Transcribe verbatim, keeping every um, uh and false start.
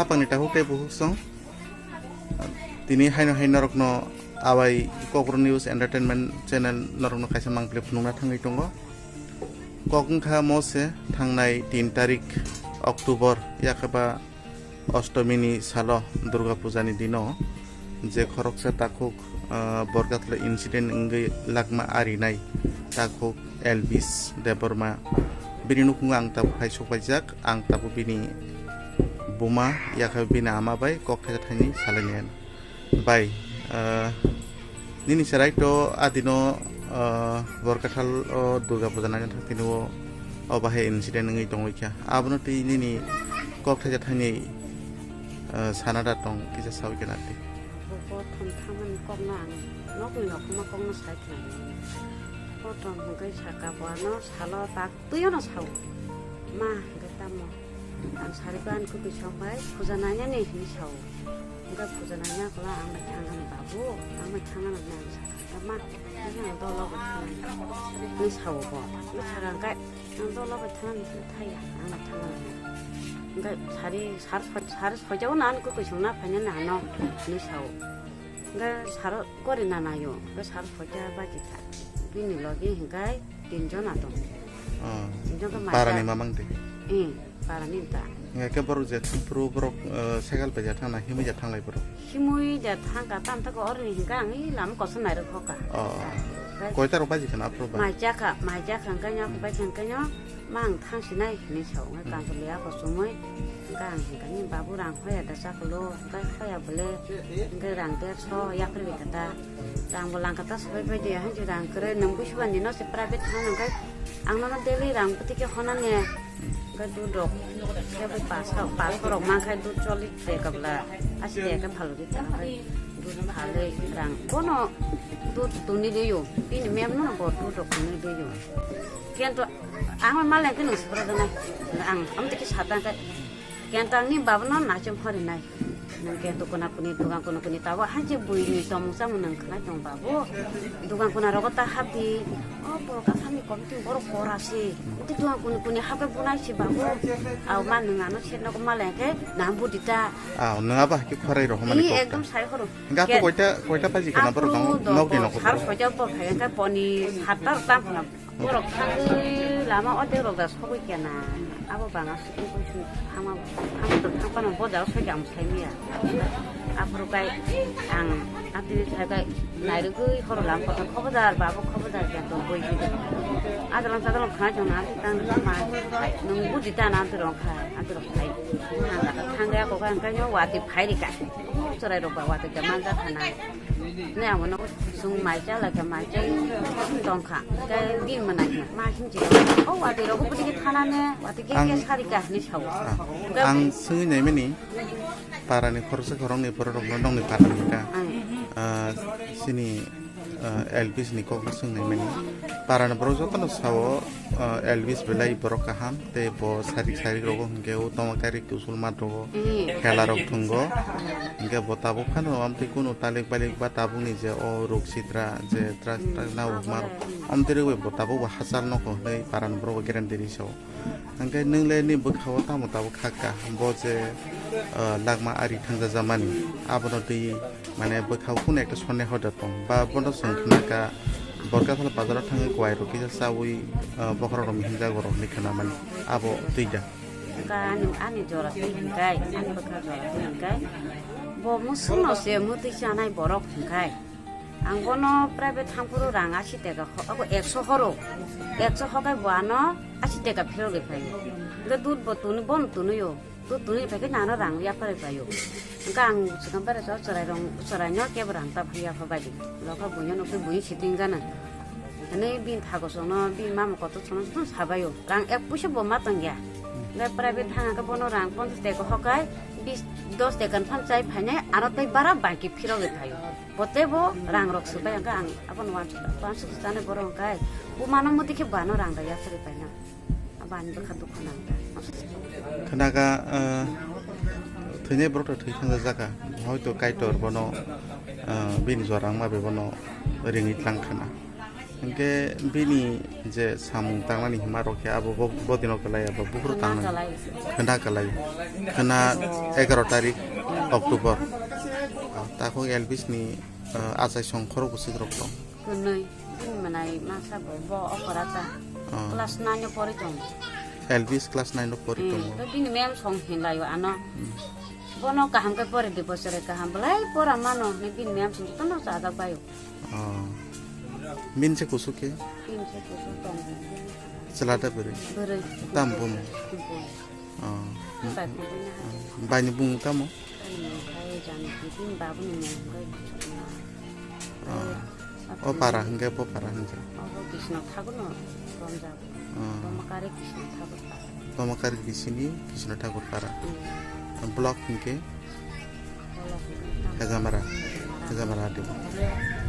Bangni takhuk tei bukhuk song. Tini haino hai norokno abai Kokborok News Entertainment Channel norokno kaisa mangpili phunukna thangwi tongo. Kok wngkha mo se thangnai tin tarik October, yakhe ba Oshtomini salo Durga Pujani dino je khoroksa takhuk, ah, Borkathla incident wngwi lakma arinai takhuk Elvis Debbarma. Bini nukhungo ang tabuk hai sokpaijak, ang tabuk bini buma yakhe bini ama bai kok thaisa thaini salainai. Bai, ah, nini cherai to adino, ah, Borkathal o Durga Puja naina thang tini o, o bahai incident wngwi tongwi kha. Abono tei nini kok thaisa thaini, ah, sana da tong kisa sawi khe na tei. Bo thum thangmani kokno ang nokni nokma kokno sai khnai. Bo tong hwnkhe saka bo ano salo tak twi ano sao. Ma hwnkhe tamo. Ang sari ban kwtwi song bai puja nainani hinwi sao. Hwnkhe puja naina kula ang bai thangani babu, ang bai thangani hinwi ang sakha. Ma, ang dolo bai thangani hinwi sao bo. Hinwi sakha hwnkhe ang dolo bai thangani hinwi thaya, ang bai thangani. Hwnkhe sari, sar soi-, sari soijao nang kwtwi song na phainani ano hinwi sao. Hwnkhe saro gori na naio, hwnkhe sar soita baji kha. Bini logi hwnkhe tin jona tongo. Oh. Tin jona khe parani maijak. Mamang de? Eh, parani ta. Hwnkhe khe borok je thangphuru borok, eh, segal bai ja thangna himwi ja thanglai borok? Himwi ja thangkha, tamo tako oroni hwnkhe ang i lama kosom nairok hoka. Oh. Hwnkhe koita rok baji khana aphuru ba? Maijak kha, maijak kha hwnkhe nw, hmm, bai kha hwnkhe nw. Ma ang thang sinai hinwi sao, hwnkhe, hmm, kanchwlwi ako chumui, hwnkhe ang hwnkhe, "Ni babu rang hoya da chaklo?" Hwnkhe, "Hoya bole, hwnkhe rang derso yapri bai kata." Rang bo lang kata sabai bai de, hanji rang kwrwi nwng buisubani no se private thang hwnkhe, ang nono daily rang bwtwi khe honani, hwnkhe dudok, khe bai paso, paso rok mankhe dud chollish de kabla, asi de khe phalwi kha, hwnkhe dud phalwi rang bono dud tuni rwio, bini mem no bo dudok tuni rwio. Kento ang maleng khe nung sukro janai. Ang amte khe satang khe. Kento ang ni baba no nachom hori nai. Nang kento kuna kuni dugang kuna kuni tabo haje bui ni tomung samung nang khnai tong babu. Dugang kuna rogo ta habdi. O borok ka kami komti borok pora si. Uti dugang kuni kuni hape bunai si babu. Au ma nung ano se nok maleng khe nang budi ta. Ah, nung aba ke khorai rohmani. Ni kokta ekdom sai horo. Hingke apo koita, koita baji kana borok nok ni nok. Sar soja bor phai khe poni satta tam khna. Borok thangwi lama o de rok da sogwi kena. Abo banga sugwi sugwi thangma, thangma to thangpano bo jaga soi ang sai maya. Aphuru kai ang atini sai kai nairugwi horo lam kotor khobo jar, babo khobo jar kya to boi. Adalang sadalang khna jong na tang ma. Nung buji ta na to rong kha, ato rong khai. Thang thang ya ko kan kan yo wati phai ri ka. Chorai rok ba wati ka manja khana. Ne amo no sung mai cha la ka mai cha tong kha. Ka din mana ma hin ji. O wati rok budi ke thana ne, wati ke ke sari ka ni sao. Ah. Ang sungwi nai mani para ni khoroksa khorok ni borok rok no nong ni para ni ka. Ai. Ah, sini, ah, Elvis ni kok no sung nai mani. Para ni borok joto no sao, ah, Elvis belai borok kaham tei bo sarik sarik rogo hingke o tongma kari kusul mat rogo. Hmm. Khela rok thungo. Hingke bo tabuk phano amtwi kunu talik balik ba tabuk ni je o ruk sitra je trak trak na o ma. Amtwi rogwi bo tabuk bo hachal nogo hinwi para ni borok bo guarantee ri sao. Hingke nwng le ni bwkha o tamo tabuk kha ka bo je, ah, lakma ari thangja jamani abono twi mane bwkha o kunu ekta sonde hoda tong ba bono chwng khna ka borok thal bazar o thangwi kwai rok kisa chawi, ah, bokhorok rok hinjago rok hinwi khna mani abo twi da. Ka ani, ani jora twi hingkai, ani bwkha jora twi hingkai. Bo musuk no se mutwi chanai borok hingkai. Ang bono private thangphuru rang asi teka ho-, abo ekso horo. Ekso hokai bo ano asi teka phirogwi phaio. Hingke dud bo tunu, bono tunuyo. Dud tunu phaikhe nano rang yapharwi phaio. Hingke ang swkang bare so chwrai rong, chwraino kebo rang ta phai yapha baidi. Lokha buino nukhe bui siting jana. Hwnwi bini thago songno, bini mama kotor songno tun sabaio. Rang ek puisa bo ma tongya. Hingke private thang hingke bono rang ponchas teka hokai, bis, dos teka ni phan chai phainai, aro tei bara bangki phirogwi phaio. Bo teibo rang rok swbai hwnkhe ang abono uansuk, uansuk chani borok hwnkhe bumano muti khe bano rang da yapharwi paina. Abani bwkha dukhu nang da. Khnaga, ah, thwinai borok to thwi thangjajakha. Hoito Kaitor bono, ah, bini jora wngma bai bono ringwi tlang khna. Hwnkhe bini je samung tangnani hima rok khe abo bo, bo dino kwlai abo buphuru Khwna tangnani. Kwlai. Khwna kwlai. Khwna egaroh tarik October. Ah, takhuk Elvis ni, ah, achai song khorok bwswk rok tong. Kwnwi. Bini mwnai masa bo, bo okora ta. Ah. Class nine o pori tong. Elvis class nine o pori Hmm, tongo. To bini mem song hinlaio ano. Hmm. Bono kaham khe pori di bosore kaham. Belai pora mano, ni bini mem song tono chajak baio. Oh. Min se kusuk khe? Min se kusuk tong. Chwla da bwrwi? Bwrwi. Tam bumo? Bwrwi. Oh. Bai khumbai na hai. Bai ni bumung tamo? Ani mung khai jani kitin babu ni mung khai. Oh. O para hingke bo para hingke. Obo Krishna Thakur no romjak. Oh. Bomakari Krishna Thakur para. Bomakari bisini Krishna Thakur para. Hmm. Block hingke? Block hingke. Hejamara. Hejamara. Hejamara adi.